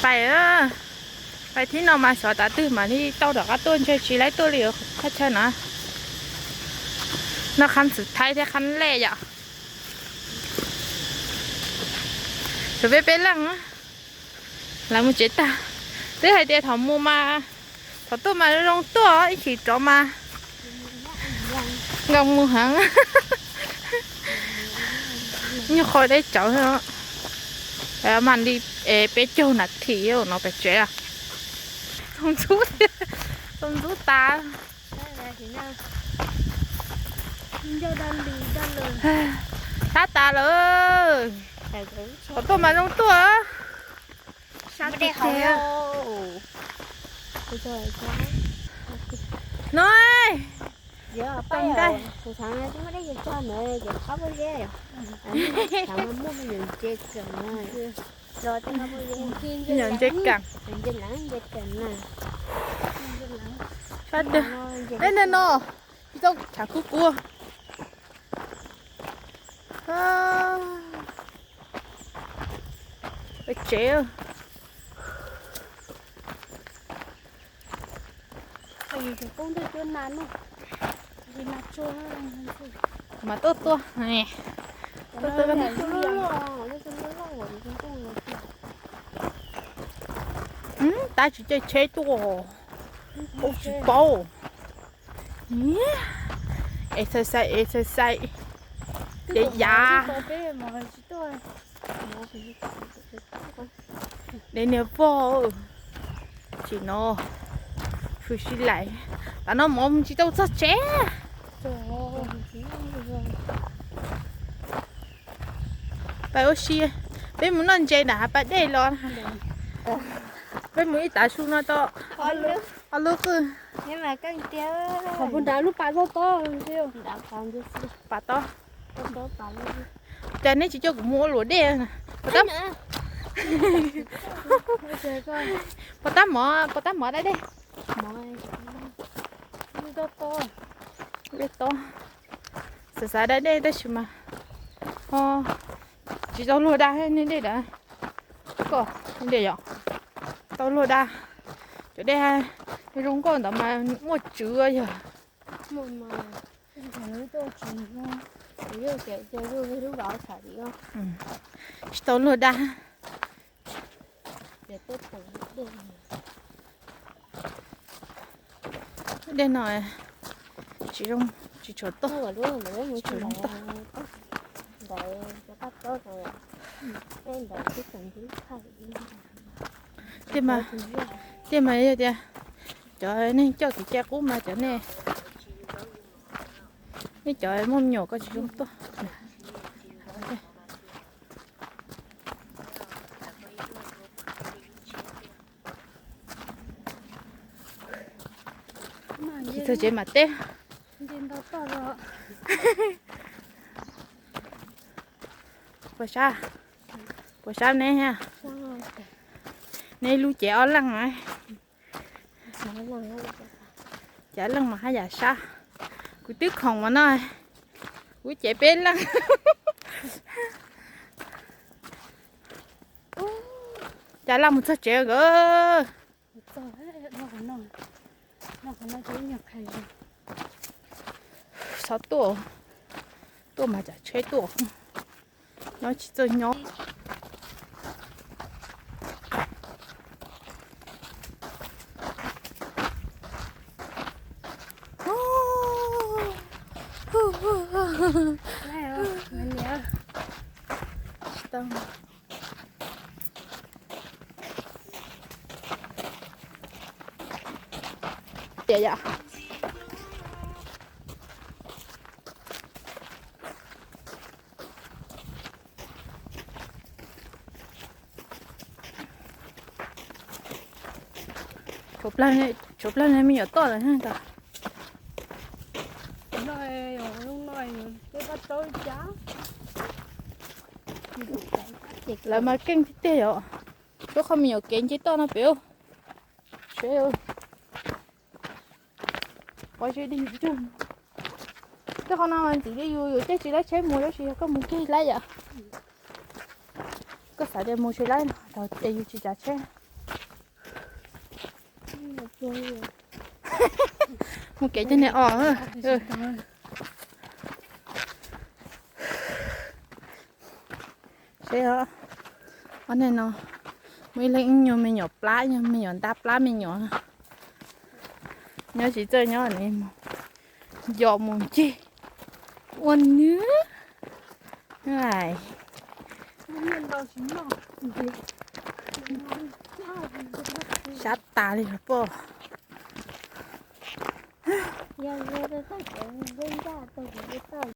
Pais, pais thib no mas xyov tav twg mam li tau rov qab tuaj, ntshe tsis laib tuaj li thaj chaw no. No qhab ntxwv thaib thiab qhab lej yom. Tsuas peb peb leej, lawv mus tsev tag. Twb hais tias thaum mus mas, thaum tuaj mas zoo tuaj, ib chim rov mas nkaus mus heev. Nyuag qhov deb tsawv, mam li peb caug nas this no pem tsev. Txaus ntxub tas. Tab tas lawm. Thaum tuaj mas zoo tuaj. No, nyom ntse kam. Eb, no, tsis tau tshav kub kub. Tsev. Mas tuaj tuaj, tuaj tuaj. Tab tsis caij tsheb tuaj, tsis paub. Exercise, exercise, yav yav. Dev niag vog, tsim no, hwm sib laim. Tam no mov mus tsis tau txog tsev. Pais ua si, peb mus noj ntses nram hav pas dej los. Peb mus ib tav su no tau ob lub qwj. Pas tob. Cas neb tsis coj kuv mus ua luam dej na? Pos tab mov, pos tab mov da dej. Dej tob, xav xav da dej tab sis mas ho tsis tau luag da nej dej da. Koj dej yom, tau luag da. Cov dej zoo nkauj ntawd mas muaj tswv yog. Tsis tau luag da. Dej no tsis zoo, tsis tshua tuaj, tsis tshua zoo tuaj. Tiag mas, tiag mas yog tias cov neeg coj kev cai qub mas cov nej, nej cov muaj me nyuam koj tsis zoo tuaj. Tsis txog tsev mam teb. Puas sab? Puas sab neb? Neb lub cev ob leeg. Cav leej mas haj yam sab. Kuv twb khoom mas no, kuv cev peb leej. Cas laj mus txog tsev nkawd. Xav tuaj, tuaj mas tsam tsheb tuaj, nyob tsis txawj nyob. Tias yom. Tshuav plawg ne me nyuam toj lawm ntag. Lawv mas keej tiag tiag yom. Lub qhov me nyuam kev nce toj no pem. Seb, qhov ze dig ntsug. Tej qhov no mas ntxim li yus, yus caij tsis laib tsheb mus tab sis yog koj mus kiag laib yom. Koj xav tias mus tsis laib no thaum es yus tsis tsav tsheb. Mus kev coj niag os. Seb, ob niag no muaj ib leeg ib nyuag me nyuam plab, ib nyuag me nyuam ntab plab me nyuam. Nyob tsis txawj nyob ne, yos mus ncig ua nws. Sab tas li os poj.